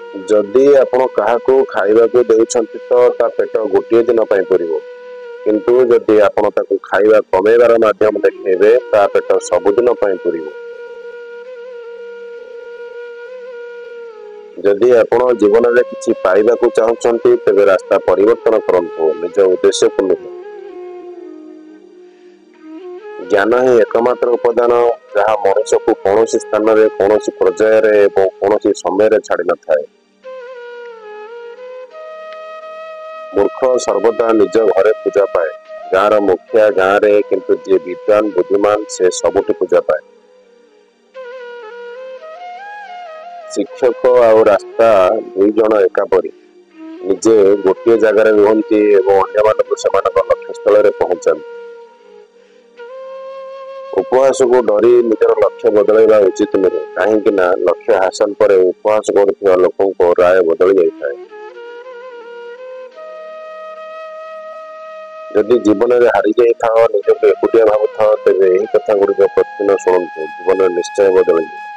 ଯଦି ଆପଣ କାହାକୁ ଖାଇବାକୁ ଦେଉଛନ୍ତି ତ ତା ପେଟ ଗୋଟିଏ ଦିନ ପାଇଁ ପୂରିବ, କିନ୍ତୁ ଯଦି ଆପଣ ତାକୁ ଖାଇବା କମେଇବାର ମାଧ୍ୟମ ଦେଖେଇବେ, ତା ପେଟ ସବୁଦିନ ପାଇଁ ପୂରିବ। ଯଦି ଆପଣ ଜୀବନରେ କିଛି ପାଇବାକୁ ଚାହୁଁଛନ୍ତି, ତେବେ ରାସ୍ତା ପରିବର୍ତ୍ତନ କରନ୍ତୁ, ନିଜ ଉଦ୍ଦେଶ୍ୟକୁ ନୁହେଁ। ଜ୍ଞାନ ହିଁ ଏକମାତ୍ର ଉପାଦାନ ଯାହା ମଣିଷକୁ କୌଣସି ସ୍ଥାନରେ, କୌଣସି ପର୍ଯ୍ୟାୟରେ ଏବଂ କୌଣସି ସମୟରେ ଛାଡ଼ି ନଥାଏ। ମୂର୍ଖ ସର୍ବଦା ନିଜ ଘରେ ପୂଜା ପାଏ। ଗାଁର ମୁଖିଆ ଗାଁରେ, କିନ୍ତୁ ଯିଏ ବିଦ୍ୱାନ ବୁଦ୍ଧିମାନ ସେ ସବୁଠି ପୂଜା ପାଏ। ଶିକ୍ଷକ ଆଉ ରାସ୍ତା ଦୁଇ ଜଣ ଏକାପରି। ନିଜେ ଗୋଟିଏ ଜାଗାରେ ରୁହନ୍ତି ଏବଂ ଅନ୍ୟମାନଙ୍କୁ ସେମାନଙ୍କ ଲକ୍ଷ୍ୟସ୍ଥଳରେ ପହଞ୍ଚାନ୍ତି। ଉପହାସକୁ ଡରି ନିଜର ଲକ୍ଷ୍ୟ ବଦଳାଇବା ଉଚିତ ନୁହେଁ, କାହିଁକି ନା ଲକ୍ଷ୍ୟ ହାସଲ ପରେ ଉପହାସ କରୁଥିବା ଲୋକଙ୍କ ରାୟ ବଦଳି ଯାଇଥାଏ। ଯଦି ଜୀବନରେ ହାରି ଯାଇଥାଅ, ନିଜକୁ ଏକୁଟିଆ ଭାବୁଥାଅ, ତେବେ ଏହି କଥା ଗୁଡ଼ିକ ପ୍ରତିଦିନ ଶୁଣନ୍ତୁ, ଜୀବନରେ ନିଶ୍ଚୟ ବଦଳିଯିବ।